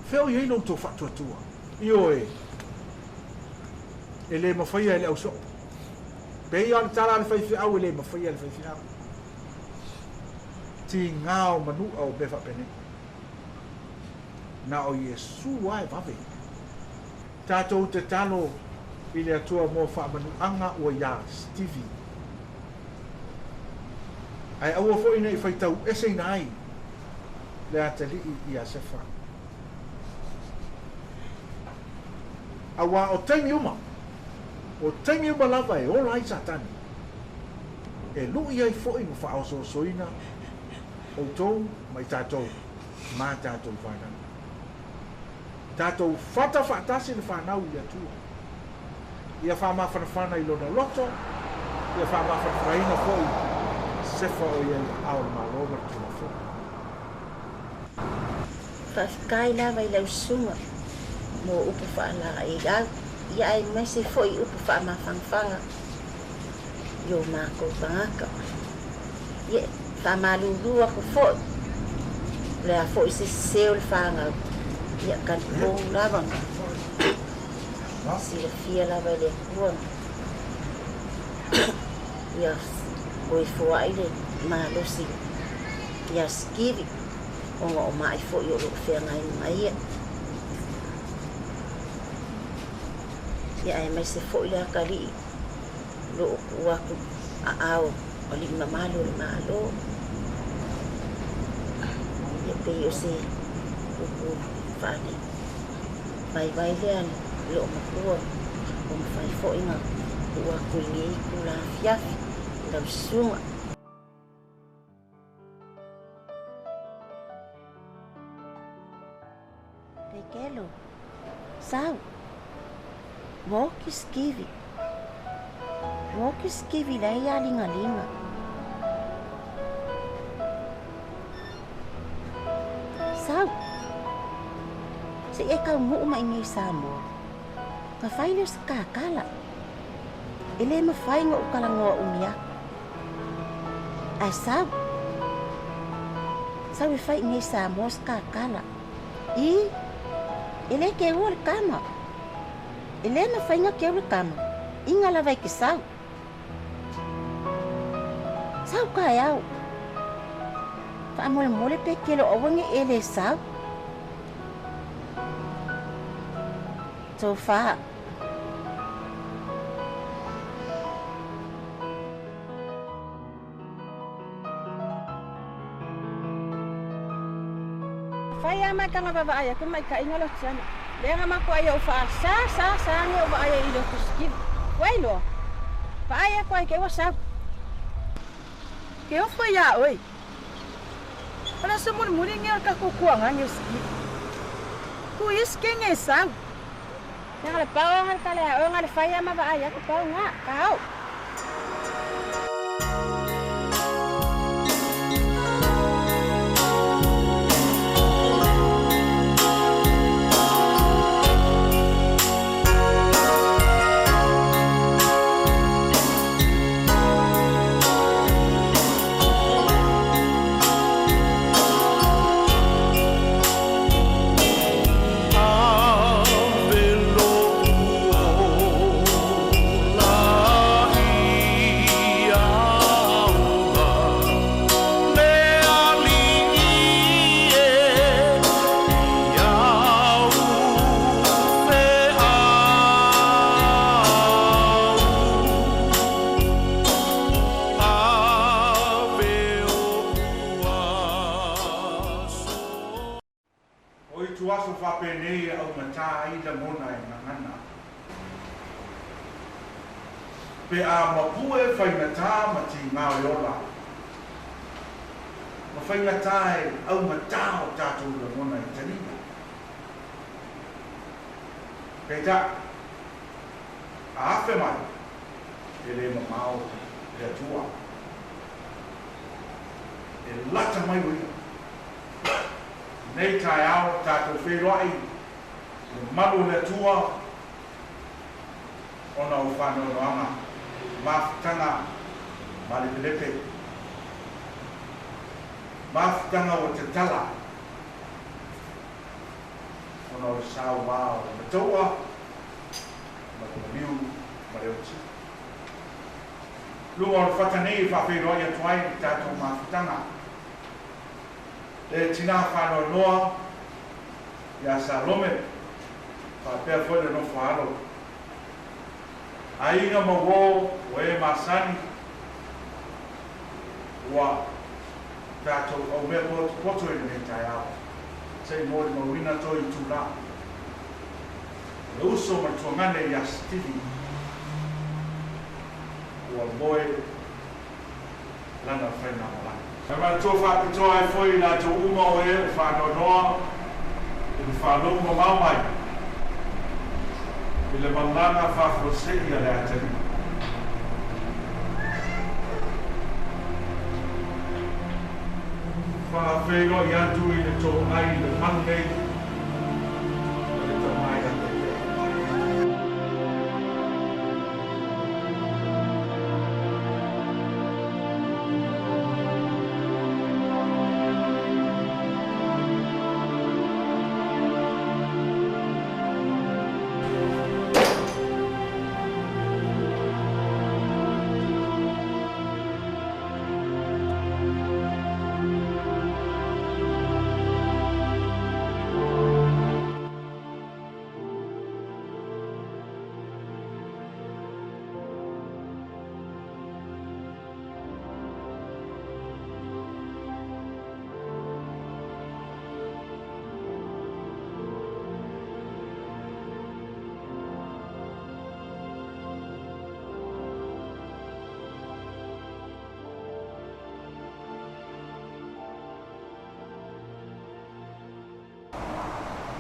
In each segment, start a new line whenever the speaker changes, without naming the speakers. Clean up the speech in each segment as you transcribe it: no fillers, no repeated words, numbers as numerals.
Fea o i ai lo outou faatuatua? Ioe, e le mafaia e le ausoo. Pei lava o le tala a le faifeau e le mafaia e le faifeau. Tiga o manu'a o mea faapenei. Na o Iesu lava e vave. Tatou tatalo i le Atua mo faamanuaga ua iā Stevie. Ae aua foi ne i faitau eseina ai le atalii iā Sefa. Auā o taimi uma, o taimi uma lava e ola ai Satani, e luʻi ai foi ma faaosoosoina outou ma i tatou ma tatou fanau. Tatou fata faatasi le fanau i le Atua. Ia faamafanafana i lona loto, ia faamafanafanaina foi Sefa o ia i aao o le Malo ma le Tulafono.
Faafetai lava i lau susuga mo upu faalaeiau, ia aemaise foi upu faamafanafana i o matou tagata. Ia, faamalulu aku foi, o le a foi se sese o le fanau, ia talitonu lava, silafia lava e le Atua ia toe foai le malosi ia Stevie ona o maʻi foi o lo o feagai ma ia. Ia aemaise foi le atalii o lo o tuu atu aao alii mamalu o le Malo. Ia pei o se upu faale vaivai lea i loo matua ua mafai foi ona tuu atu i lenei itula afiafi i lau susuga. Pekelo, Sau, ua oki se kivi. Ua oki se kivi la e āligalinga. Sau, se i e taunuu mai i nei i Samoa, ona fai lea o se kakala. E le mafai ona ou talanoa umi aku. Ae sau, sau e fai i nei i Samoa se kakala. I, e le keua le tama. E le mafai ona keu le tama, iga lava e te sau. Sau taeao. Faamolemole pe kelo aua ne i e le sau. Tofa.
Fai a maitaga vaavaai atu maikaʻiga lo tiana. Lea nga makuai ou faa sa sa sa nge o vaai i lo tusikili. Ua iloa. Vaai aku ai ke ua sau.
Ke ofo iā ʻoe. O le aso mulimuli nge o le tatou kuaga nge o sikili. Ku is ke nge sau.
Lea nga le pau nga le kale a oe nga le fai a ma vaai aku pau nga ka au.
O ituaso faapenei e augatā ai lagona e gagana. Pe a mapue faigata ma tigā o le ola, ma faigata e augatā o tatou lagona e talia. Peitai, a afe mai, e le mamao le Atua. E lata mai o Ia. Nei taeao tatou feiloai le malu o le Atua ona o faanoanoaga, mafutaga malepelepe, mafutaga ua tatala. Ona o le saua o le mataua ma le maliu ma le oti. Luga o le fata nei e faafeiloai atu ai i le tatou mafutaga. Le tinā faanoanoa ia Salome faapea foi le nofo a alo. Aiga ma uo ua e masani ua tatou aumea potopoto i lenei taeao se i molimauina toe itulā o le uso ma le tuagane ia Sitivi ua moe lana faigamalaga. E manatua faapitoa ai foi i latou uma o e ua faanoanoa i le faalogo mamao mai i le malaga faafuasei a le atalii. Faafeiloai atu i le toai i le malu nei ma le tama ia Pete.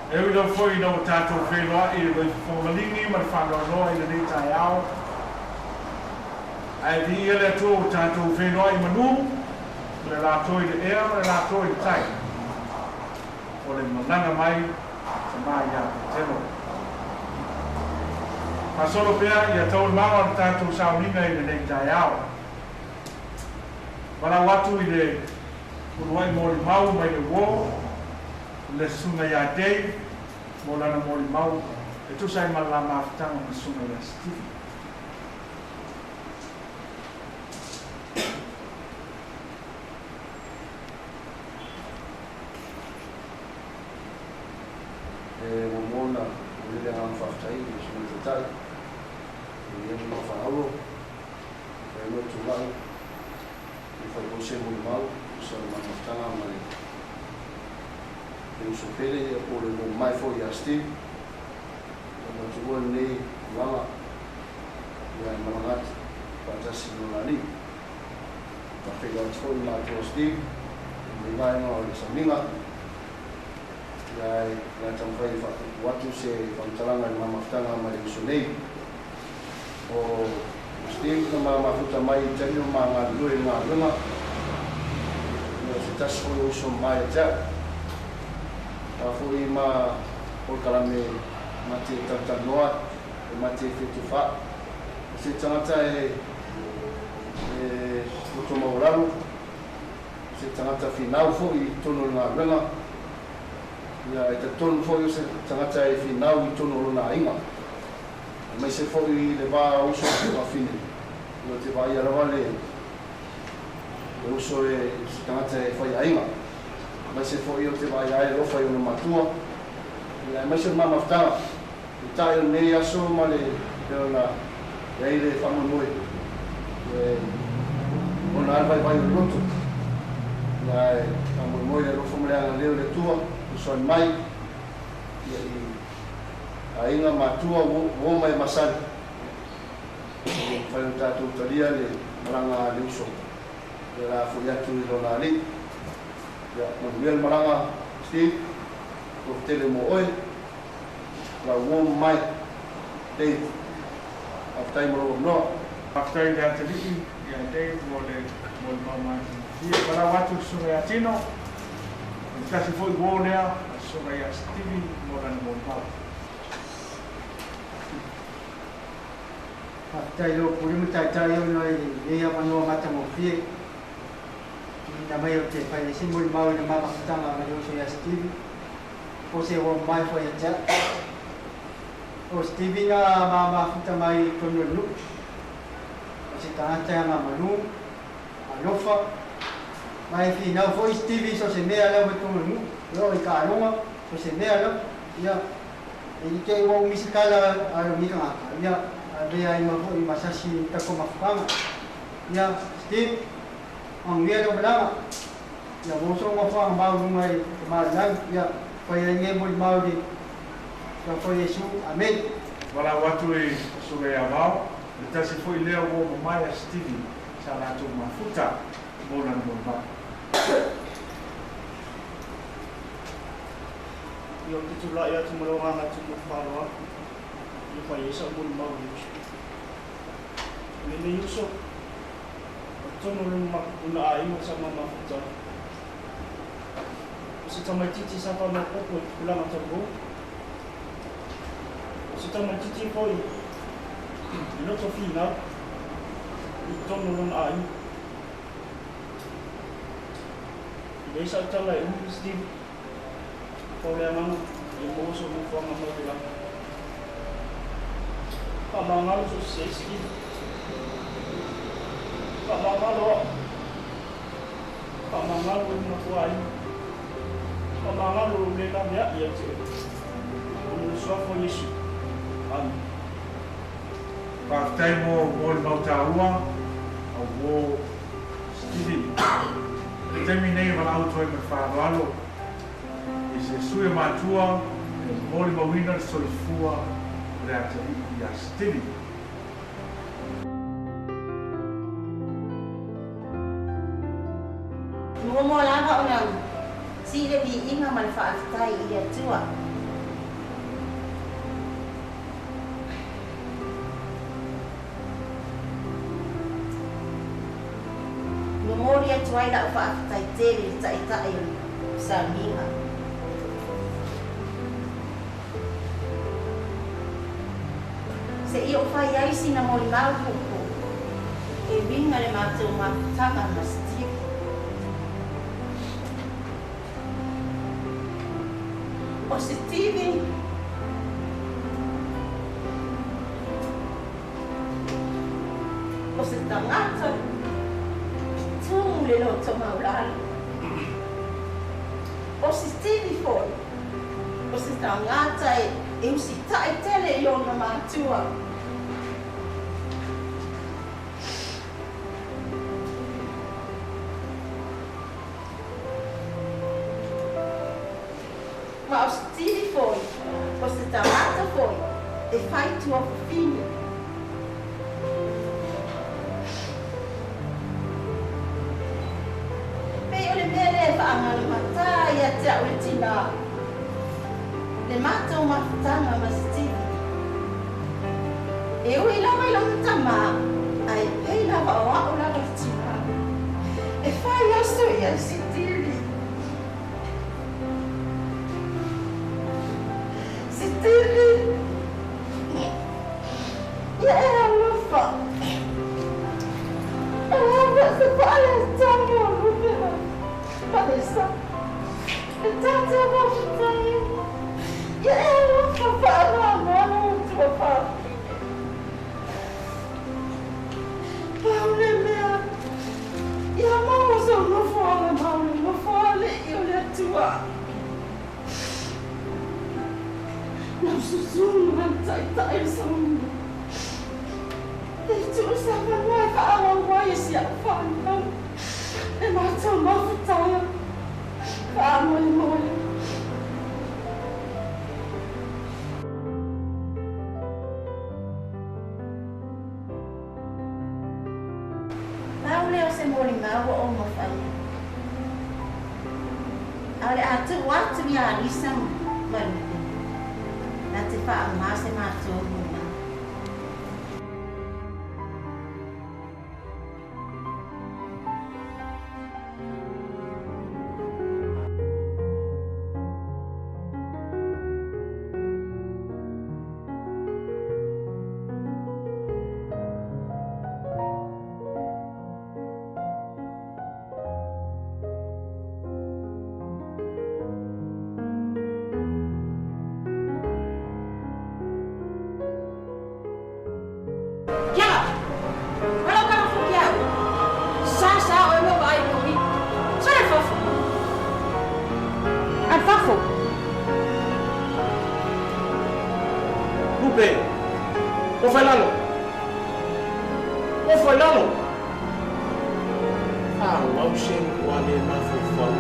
E ui lava foi ina ua tatou feiloai i le loifofoga maligi ma le faanoanoa i lenei taeao, ae viia le Atua ua tatou feiloai i manu, ma le latou i le ea ma le latou i le tai, o le malaga mai a Tama ia Petelo. Faasolo pea ia taualumaga o le tatou sauniga i lenei taeao. Valaau atu i le uluai molimau mai le uo, le Susuga ia Dave mo lana molimau e tusa ai ma le la mafutaga ma le Susuga ia Stephen.
E muamua ona momoli le agaga faafetai i le Susuga i le Taitai i lenei avanoa faaauau e fai ai lou tulai e fai foi se molimau e tusa o le mafutaga ma le uso pele ia po o le uo mamae foi ia Steve. Ua manatua lenei tulaga ia e malaga atu faatasi i lona alii. Faafeiloai atu foi i matua o Steve i lenei vaega o le sauniga ia e le a taumafai e faapuupuu atu se faamatalaga i le ma mafutaga ma le uso nei. O Steve na ma mafuta mai i taimi o ma galulue i le galuega, ia o se tasi foi o uso mama ia te au. A foi ma polokalame ma te talatalanoa e ma te fetufaai. O se tagata e e loto maualalo, o se tagata finau foi i totonu o le galuega, ia e talitonu foi o se tagata e finau i totonu o lona aiga. Aemaise foi i le va o uso ma tuafafine, ia ou te vaaia lava le le uso e se tagata e fai aiga. Aemaise foi ou te vaaia ai alofa i ona matua, ia aemaise o le ma mafutaga. Peitai o lenei aso ma le pei ona i ai le faamoemoe, e ona lava le vaivai o le loto. Ia ae faamoemoe i le alofa ma le agalelei o le Atua, fesoasoani mai ia i aiga, matua, uo ma e masani, ua mafai ona tatou talia le malaga a le uso ia la foi atu i lona alii. Ia manuia le malaga Steve, alofa tele mo oe, lau uo mamae Dave, faafetai mo lou avanoa.
Faafetai i le atalii ia Dave mo le molimau matagofie. Valaau atu i le Susuga ia Tino, o le tasi foi uo lea a le Susuga ia Stevie mo lana molimau.
Faafetai i lou pule ma taitai ona i lenei avanoa matagofie tuuina mai ou te fai ai se molimau i le ma mafutaga ma le uso ia Stevie. O se uo mamae foi ia te a'u. O Stevie na ma mafuta mai i totonu o le nu'u, o se tagata e agamalu, alofa, ma e finau foi Stevie i so o se mea lava i totonu o le nu'u, e oo i taaloga, so o se mea lava. Ia, e i te i ua umi se tala a lenei tagata, ia, avea ai ma foi ma sasi i tatou mafutaga. Ia, Steve, manuia lou malaga. Ia maua sou nofoaga maualuga i le malolagi. Ia, fai ai nei molimau i le Suafa o Iesu. Amene.
Valaau atu i Susuga ia Vao, le tasi foi lea ua oo mamae a Stevie sa latou mafuta mo lana molimau.
Ia ou te tulai atu ma lou agaga tumu o le faaaloalo e fai ai sau molimau i le uso. O lenei uso, o totonu o lona aiga sa ma mafuta ai. O se tamaitiiti sa faamaopoopo i tupulaga talavou. O se tamaitiiti foi i loto finau i totonu o lona aiga. E leai sau tala e umi, Steve. Pau le agaga ia maua sou nofoaga mau i le lagi. Faamagalo so o se Steve. Faamagalo a'u. Faamagalo e matua aiga. Faamagalo lou le lavea'i ia te oe. Ona o le Suafa o Iesu. Amene.
Faafetai mo molimau taua a uo Stevie. I le taimi nei e valaau atu ai ma le faaaloalo i se sui o matua e molimauina le soifua o le atalii ia Stevie.
Muamua lava ona sii le viiga ma le faafetai i le Atua. Momoli atu ai la'u faafetai tele i le Taitai o le sauniga. Seia ou fai ai sina molimau puupuu e uiga le matou mafutaga ma Steve. O Steve o se tagata e tumu le loto maulalo. O Steve foi o se tagata e usitai tele i ona matua. Ma o Stevie foi o se tagata foi e fai tuafafine. Pei o le mea lea e faagalamatā ia te a'u e tinā, le matou mafutaga ma Stevie. E ui lava i lona tamā, ae pei lava o a'u lava le tinā. E fai aso ia i Sitili. Sitili, ia e alofa. Alofa se faaletonu o lupe ma palesa. E tatou mafutaga. Ia e alofa faanoanoa lou tuafafine. Pau le mea, ia maua sou nofoaga ma le nofoalii o le Atua. Lau susuga le Taitai o le sauniga, e tuu se avanoa e faaauau ai e si a'u fanau le matou mafutaga faamoemoe. Pau lea o se molimau ua ou mafaia. A o le a tuu atu ia Alisa ma Lupe, na te faaoga se matou molimau.
Tupe! Ofo i lalo! Ofo i lalo! Faaauau se matua le mafaufau.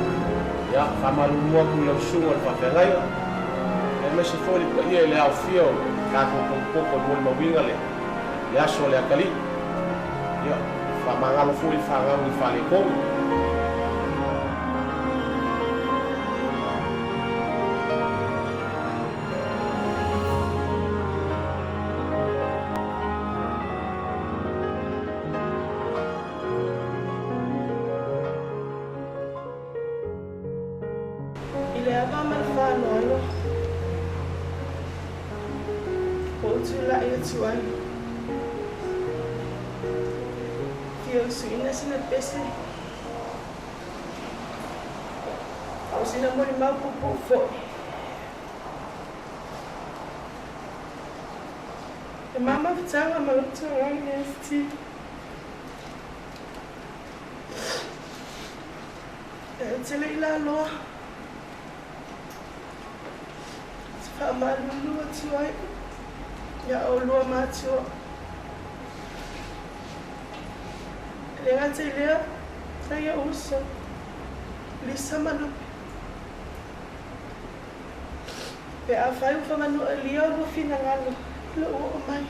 Ia, faamalulu atu i lau susuga i le faafeagaiga, aemaise foi le paia i le aofia o le tatou kopokopo e molimauina le le aso a le atalii. Ia, faamagalo foi le fanau i faaletonu.
I le ava ma le faaaloalo, ua ou tulai atu ai. Fia usuina sina pese, a o sina molimau puupuu foi. E mama fitaga ma lou tualagi le ST. E te le i laloa. Ou te faamalulu atu ai iā oulua matua. E le gata i lea, nai ou uso, Lisa ma Lupe. Pe afai ua faganualia oulua finagalo i lou oo mai.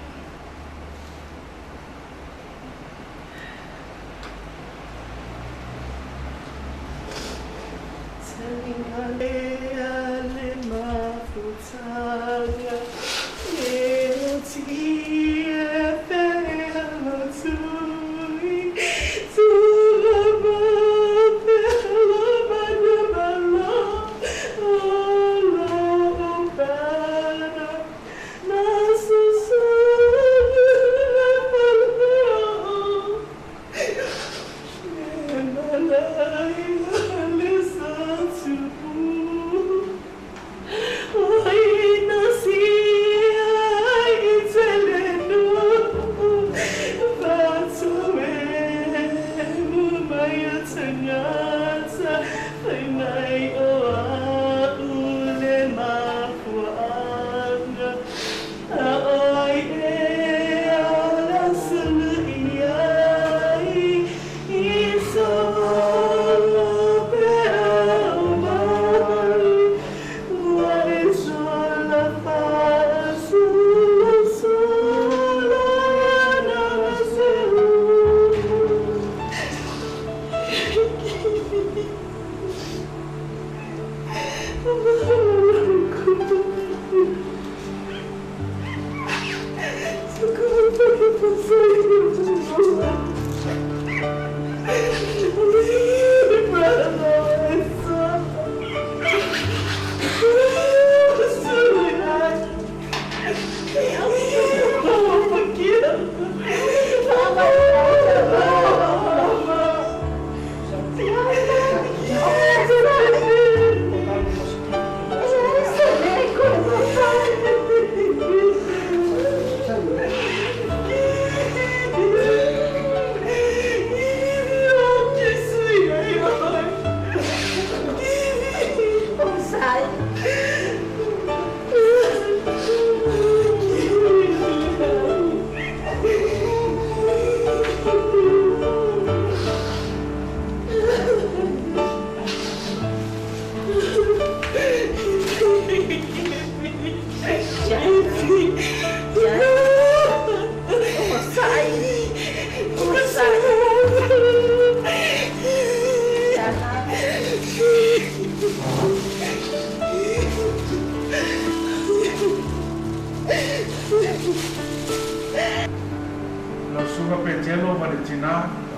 Lau Susuga Petelo ma le tina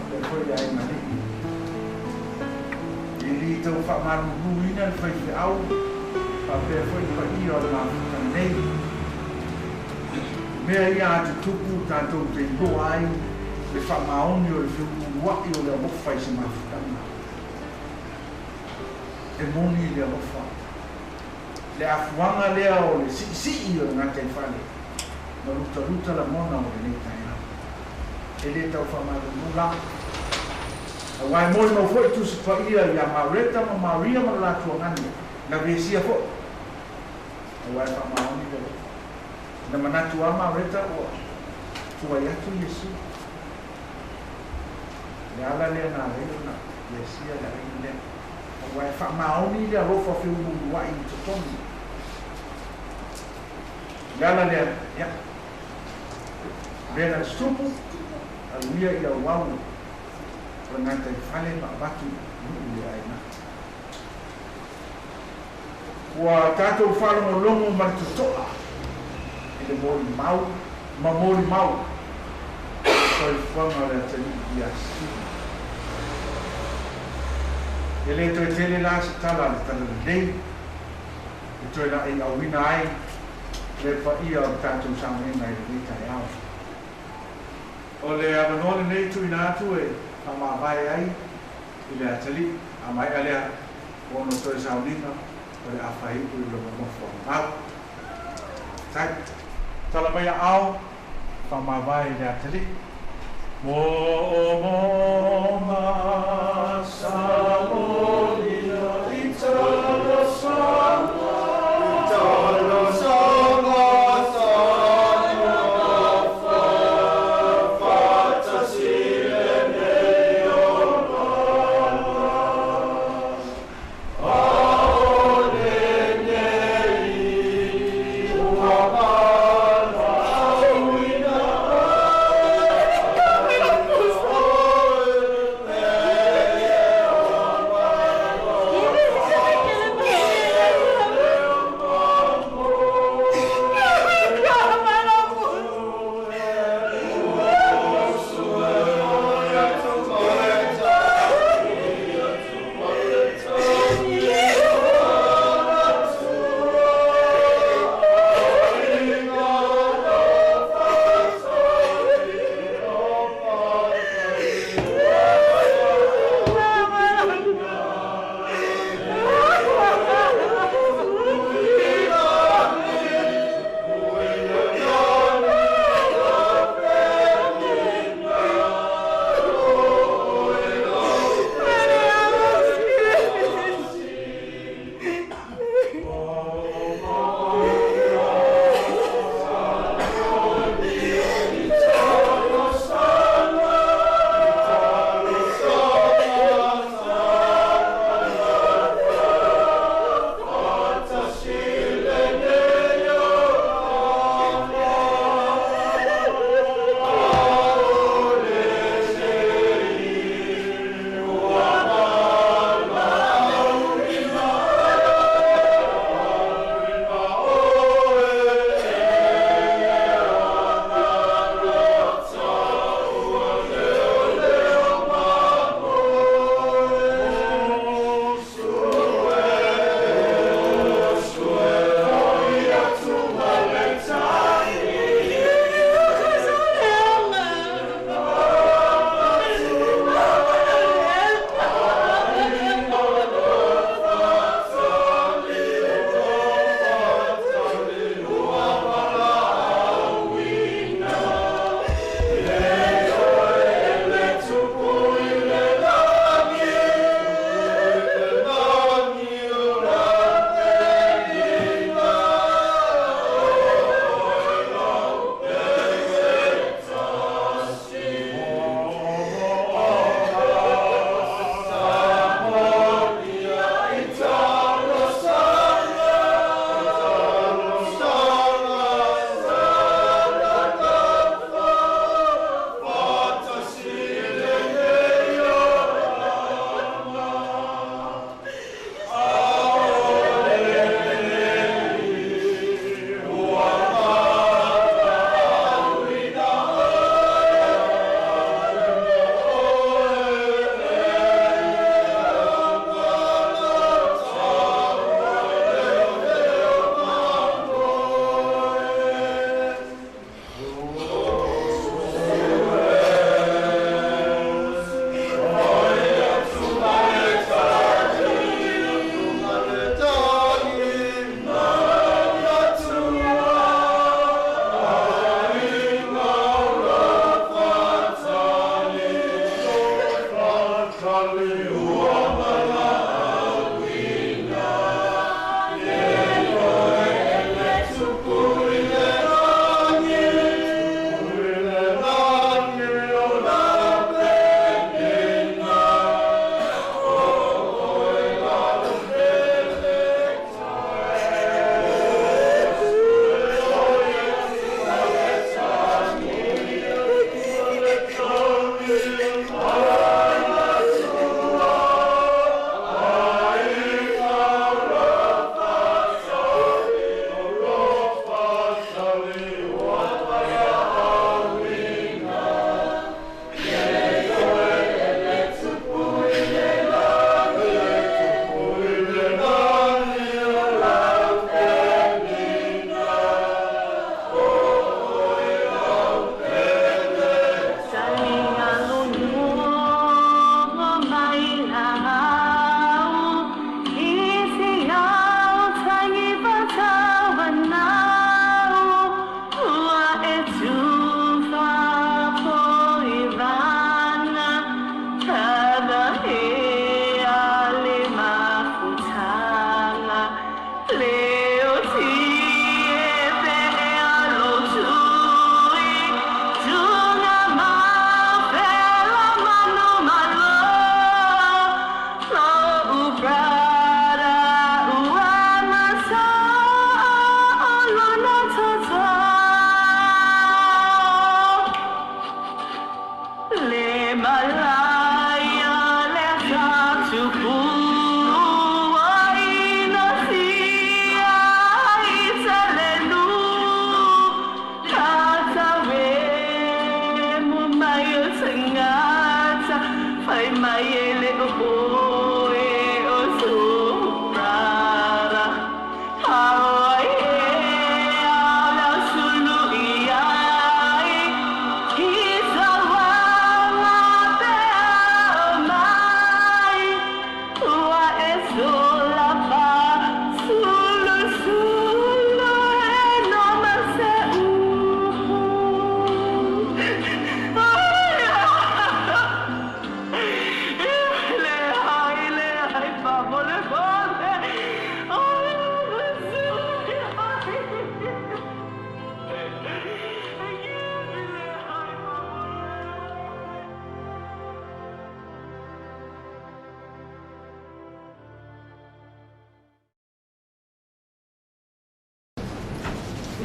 faapea foi le aiga alii. E le tau faamaluluina le faifeau faapea foi le paia o le mafuta nei. O mea ia a tutupu tatou te iloa ai le faamaoni o le feuluulua'i o le alofa i se mafutaga. E moni le alofa. Le afuaga lea o le siisii o le gataifale ma lutaluta lagona o lenei taeao. E le tau faamalulu la. Aua e molimau foi Tusi Paia ia Mareta ma Maria ma le latou agane, na vesia foi. Aua e faamaoni le alofa. Na manatu lava Mareta ua tuai atu Iesu. Le ala lea na ala ai ona iesia le aiga lea. Aua e faamaoni le alofa feuluuluai i totonu. Le ala lea, ia. Mea na tutupu, alu ia i auau o le gataifale ma avatu i nuu le aiga. Ua tatou faalogologo ma le totoa i le molimau ma molimau o le soifuaga o le atalii ia Stephen. E le toe tele la se tala a le Talalelei e toe laeiauina ai le paia o le tatou sauniga i lenei taeao. O le avanoa lenei tuuina atu e faamavae ai i le atalii, a maea lea ona toe sauniga o le a faaiu i lona nofo a mau. Faafetai. Tala mai aao, faamavae i le atalii. Moomooga saolia i talosaga.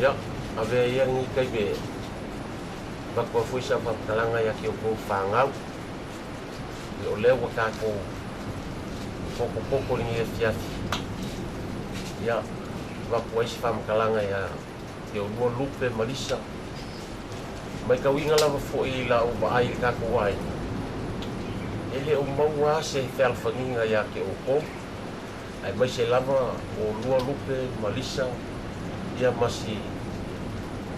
Ia, avea ia lenei taimi e avatu ai foi sau faamatalaga ia te outou fanau. Ia o lea ua tatou potopoto i lenei afiafi. Ia, avatu ai se faamatalaga ia te oulua Lupe ma Lisa. Matauina lava foi i lau vaai i le tatou aiga, e le o maua lava se fealofaniga ia te outou, aemaise lava oulua Lupe ma Lisa, ia ma si,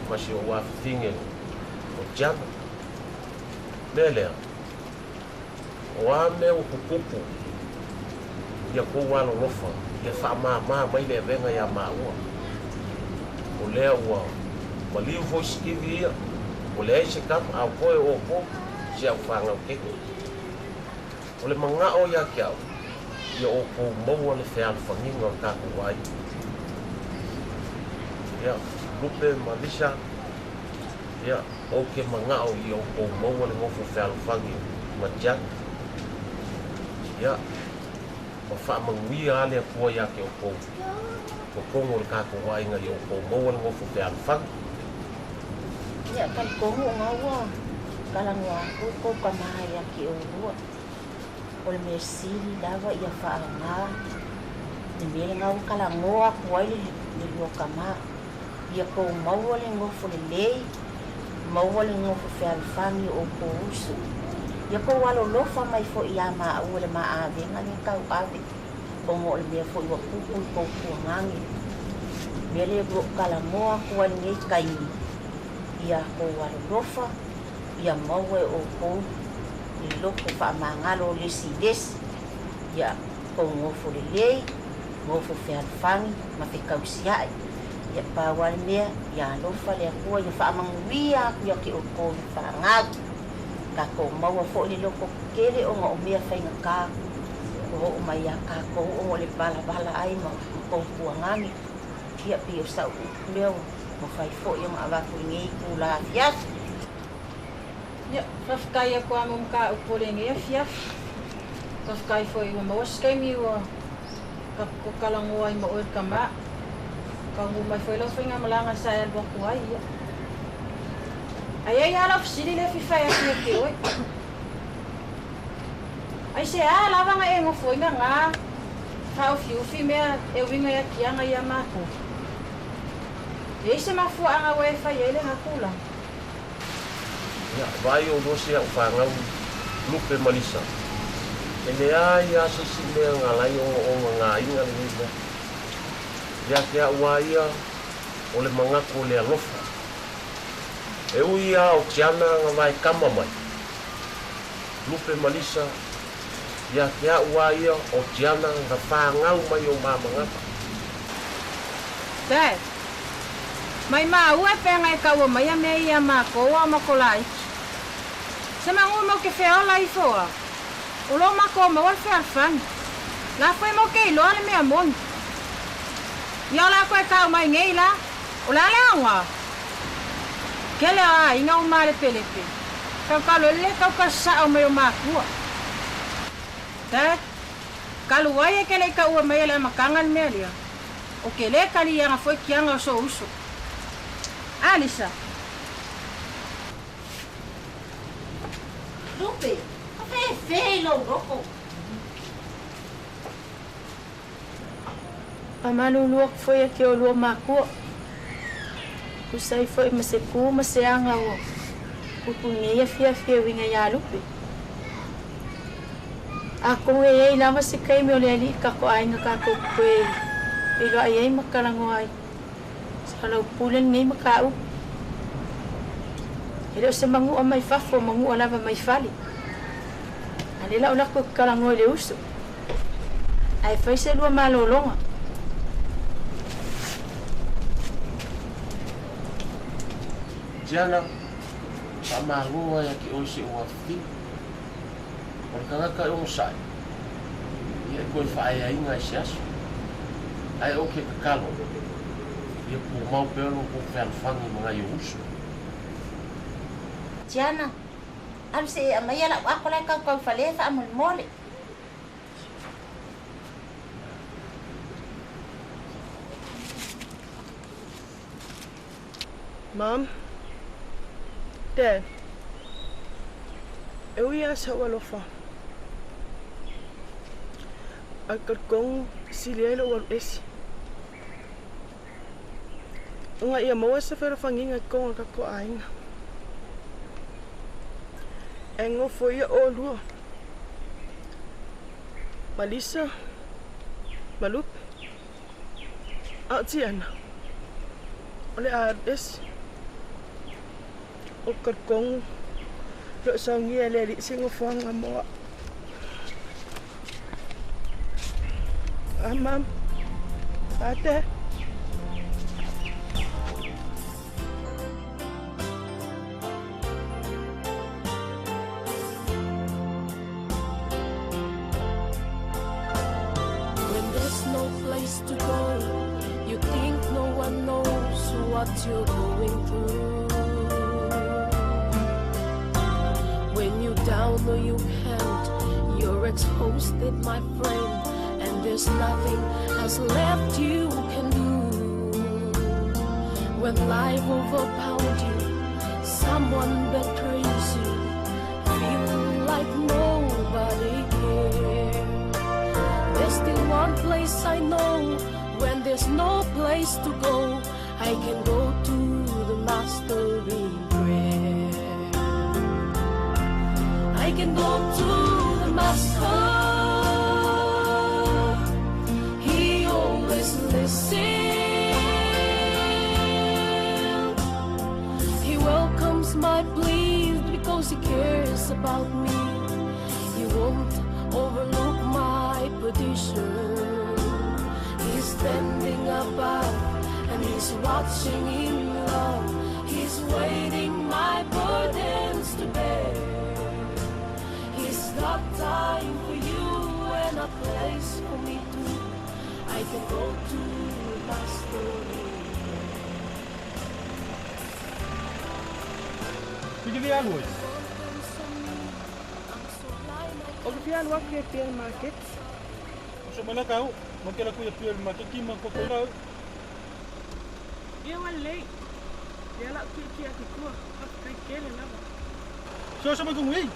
ma si ou afafine o Tiana. Mea lea, o a mea ua tutupu ia tou alolofa, ia faamama mai le avega ia maua. O lea ua maliu foi Sitivi ia, ua leai se tama, a o toe o outou, si au fanau keke. O le manao ia te au, ia outou maua le fealofaniga o le tatou aiga. Ia, Lupe ma Lisa, ia, ou te manao ia outou maua le nofo fealofani ma Tiana. Ia, ma faamanuia lava le Atua ia te outou, totonu o le tatou aiga ia outou maua le nofo fealofani.
Ia, talitonu ona ua talanoa atu tou tama ia te oulua. O le mea sili lava ia faaaoga le mea lena ua talanoa atu ai le lua tama. Ia tou maua le nofo lelei, maua le nofo fealofani o outou uso. Ia tou alolofa mai foi ia maua i le ma avega lea tauave, ona o le mea foi ua tupu i tou tuagage. O le mea lea ua ou talanoa atu ai i lenei taimi, ia tou alolofa, ia maua e outou le loto faamagalo o le isi i le isi. Ia tou nofo lelei, nofo fealofani ma fekausia'i. Ia pau lava le mea, ia alofa le Atua ia faamanuia atu ia te outou i fanau. Tatou maua foi le loto tele ona o mea faigata ua oo mai ia tatou ona o le valavala ai ma tou tuagane. Ia pei o sau upu lea ua mafai foi ona avatu i lenei itula afiafi.
Ia, faafetai atu lava mo mataupu o lenei afiafi. Faafetai foi ua maua se taimi ua tatou talanoa ai ma oe le tama. Taunuu mai foi lau faigamalaga sa e alu atu ai. Ia. Ae i ai lava lau fesili lea e fia fai atu ia te oe. Aisea lava na e nofo ai gagā faaofiufi mea e uiga ia tiaga ia matou? E i ai se mafuaaga ua e fai ai lena tulaga?
Ia, vaai oulua si au fanau Lupe ma Lisa, e leai lava se isi mea na ala ai ona ogagāina lenei mea. Ia te au a ia, o le manatu o le alofa. E ui lava o Tiana na vae kama mai, Lupe ma Lisa, ia te au a ia, o Tiana na fanau mai o ma manata.
Dad, mai maua e feagai e taua mai a mea ia matou a o matou laiti. Se magū mau ke feola ifo a, o lo matou maua le fealofani. La foi mau ke iloa le mea moni. Ia o la koe tau mai nei la, o le a le aoga? Kele o aiga o Malepelepe, kaukalo le kauka sa'o mai o matua. Dad, talu ai e ke le i taua mai e le amataga le mea lea, o ke lē kaliaga foi tiaga o sou uso. A Lisa.
Lupe, ka fefe i lou loto.
Faamalulu atu foi ia te oulua makua, tusa ai foi ma se ku ma se aga ua tupu i lenei afiafi e uiga iā Lupe. Atonu e i ai lava se taimi o le alii tatou aiga tatou te toe feiloai ai ma talanoa ai. Soalaupule lenei mataupu. E le o se manu'a mai fafo, o manu'a lava mai fale. A lea la o lako e talanoa i le uso. Ae fai se lua malologa.
Tiana, faamalo lava ia te oe si ou afafine. O le tagata e onosai, ia e toe faaeaina i se aso. Ae ou te tatalo, ia tumau pea lo outou fealofani ma nai ou uso.
Tiana, alu se i e aumaia lau ato la e tautaufale faamolemole.
Mom, Dad, e ui lava i sa'u alofa, ae talitonu e sili ai lo'u alu esi, ona ia maua se fealofagiga i totonu o le tatou aiga. Ae nofoia olua ma Lisa ma Lupe, a o Tiana, o le a alu esi. Ou te talitonu o lo o saunia e le Alii se nofoaga mo a'u. A Mama, a Dad.
When there's no place to go, you think no one knows what you're going through. When you down or you can't, you're exposed, my friend, and there's nothing else left you can do. When life overpowers you, someone betrays you, feel like nobody cares. There's still one place I know when there's no place to go. I can go to the Master in prayer. I can go to the Master. He always listens. He welcomes my pleas because he cares about me. He won't overlook my petition. He's standing above and he's watching in love. He's waiting my burdens to bear. He's got time for you and a place for me too. I can go to the Master in prayer.
Fika fia alu ai.
Ou te fia alu atu i Apia i le maketi.
Uso mai la kau, ma ke la ku i Apia i le maketi ma ko koe la au.
Ia ua lelei, lea la ou kiekie atu i tua, faafetai tele lava.
Se oso mai kongu ei,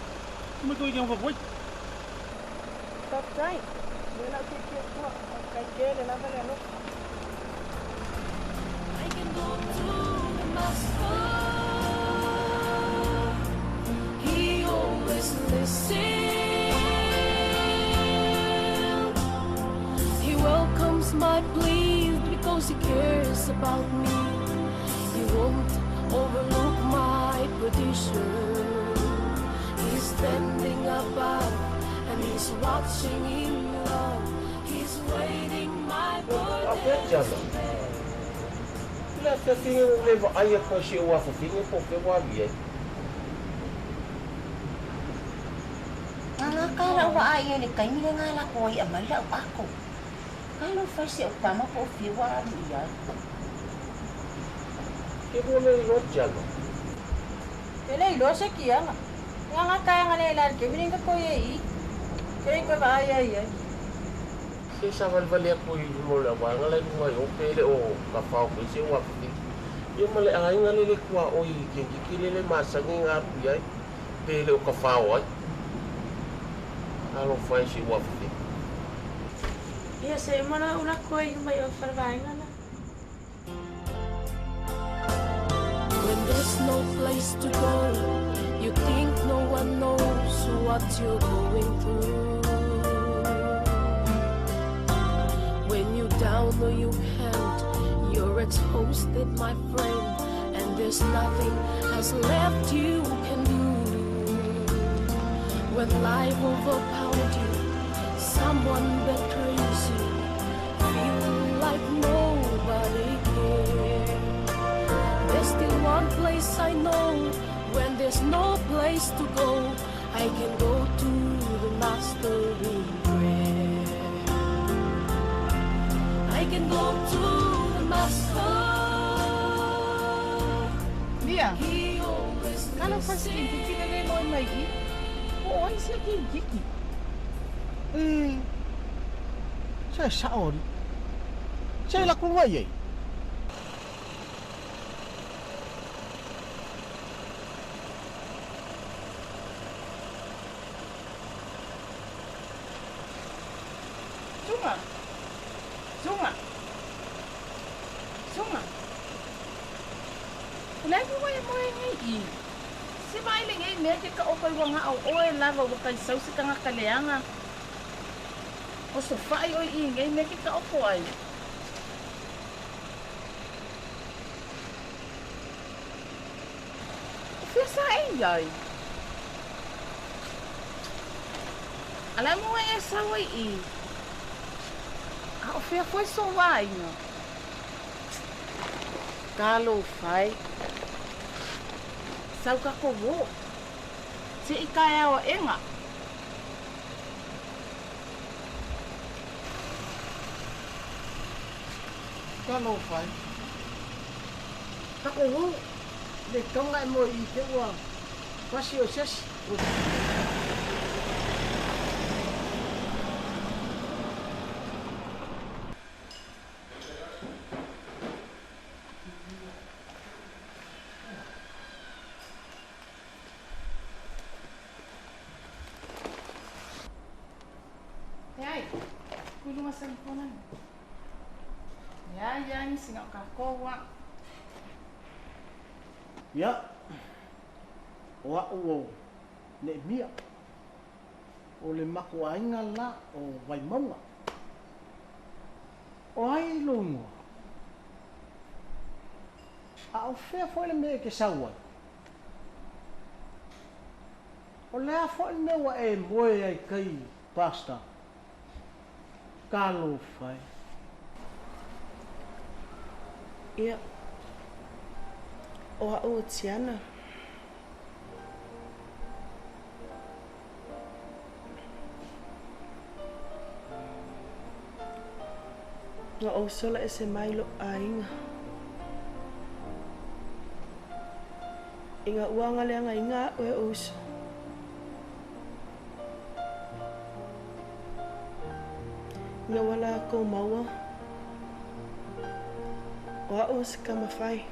tu mai koe i ke fafoi.
Faafetai, lea la ou kiekie atu tua, faafetai tele lava le alofa.
I can go to the Master. He always listens. He welcomes my pleas because he cares about me. He won't overlook my petition. He's standing above and he's watching in love. He's waiting my
A fea
burdens
Tiana.
to bear.
I le afiafiga ua ou le vaai atu ai si'u afafine po o fea ua alu i ai.
Gagaka la'u vaai ai i le taimi lena e latou ai aumai la'u ato. Talofa i si o'u tama po o fia ua alu i ai.
Ke lua le iloa Tiana.
E le iloa se kiaga. Gagaka e aga le la i le taimi lenei ka toe ai i. Ke le i toe vaai ai i ai.
Se i savalivali atu i luga o le auaega la i luga i o pe le o tafao foi si'u afafine. Ia ma le aiga lele tuaʻoi i Kentucky lele masani na alu i ai pe le o tafao ai. Talofa e si'u afafine.
Ia se uma la ou lako ai uma i o falevaega la.
When there's no place to go, you think no one knows what you're going through. When you down or you can't, you're exposed, my friend, and there's nothing else left you can do. When life overpowers you, someone betrays you, feel like nobody cares. There's still one place I know when there's no place to go. I can go to the Master in prayer. I can go to the Master.
Mia,
He always
talofa i se kinitiki le moe mai i. Po o ai sia kinitiki. E, se sa'o alii. Se la ku ai ai.
O le a mea ua e moe ai nei i i? Se vaai lenei mea e te taoto ai ua na o oe lava ua taisau se tagata leaga. Osofai oe i i nei mea e te taoto ai. O fea sa e i ai? A le a mea ua e sau ai i i? A o fea foi sou aiga? Talofa e. Sau tatou o. Se i taeao aʻega.
Talofa e. Takou o. Le tonga e moe i te ua pasi o se asi.
Leai, kui luga salifona ni. Leai lava nisi na o tatou a.
Ia, o a'u o Neemia, o le makou aiga la o Vaimauga. O ai lou igoa? A o fea foi le mea e te sau ai? O le a foi le mea ua e moe ai kai, Pastor? Talofa e.
Ia, o a'u o Tiana. Na ou sola ese mai lo'u aiga. Ina ua agaleagaina a'u e o'u uso. Ina ua lakou maua, o a'u o se tama fai.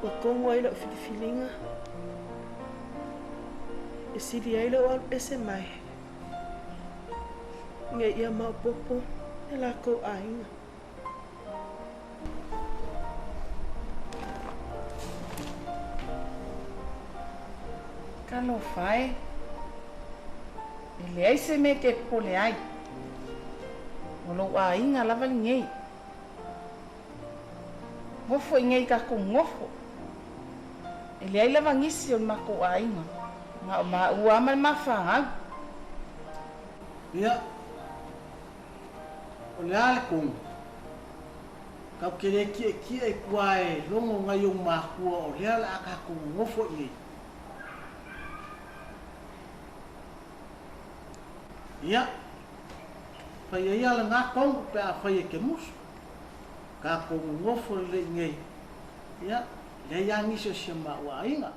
Ua komu ai la'u filifiliga e sili ai lo'u alu ese mai ina ia maopopo e lakou aiga.
Talofa e! E leai se mea e te popole ai. O lou aiga lava lenei. Nofo i nei tatou nofo. E leai lava nisi o le matou aiga, na o maua lava ma le ma fanau.
Ia, o le a le koga? Kau ke le kiʻekiʻe i kua e logo nai ou makua o lea le a tatou nonofo i nei. Ia, faia ia lena koga pe afai e te musu. Tatou nonofo lelei nei, ia, leai lava nisi o si o maua aiga.